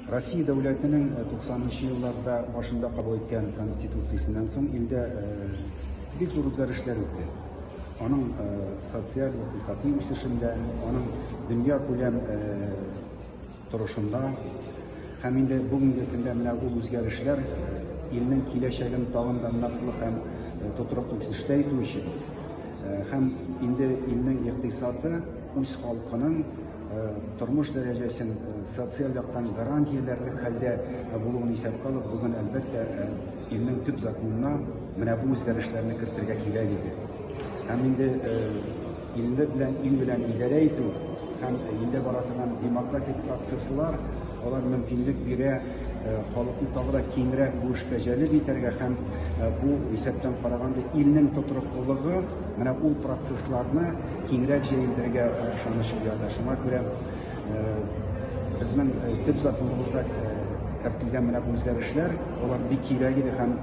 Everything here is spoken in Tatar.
Россия дәүләтенең 90 нчы елларда башында кабул иткән Конституциясеннән соң илдә бик зур үзгәрешләр үтте. Аның социаль, икътисади үсешендә, аның дөнья күләм торышында һәм инде бүгенге көндә менә ул үзгәрешләр илнең киләчәген тагын да ныклы һәм тотрыклы үсештә итү өчен һәм инде илнең икътисады үз халкының тормыш дәрәҗәсен социаль яктан гарантияләрлек хәлдә булуын исәпкә алып, бүген, әлбәттә, илнең төп законына менә бу үзгәрешләрне кертергә кирәк иде. Һәм инде илне белән ил белән идарә итү һәм илдә бара торган демократик процесслар алар мөмкинлек бирә халыкны тагы да киңрәк бу эшкә җәлеп итәргә һәм бу исәптән караганда илнең тотрыклылыгы менә ул процессларны киңрәк җәелдерергә ышаныч уята. Шуңа күрә безнең төп законыбызга кертелгән менә бу үзгәрешләр, алар бик кирәк иде һәм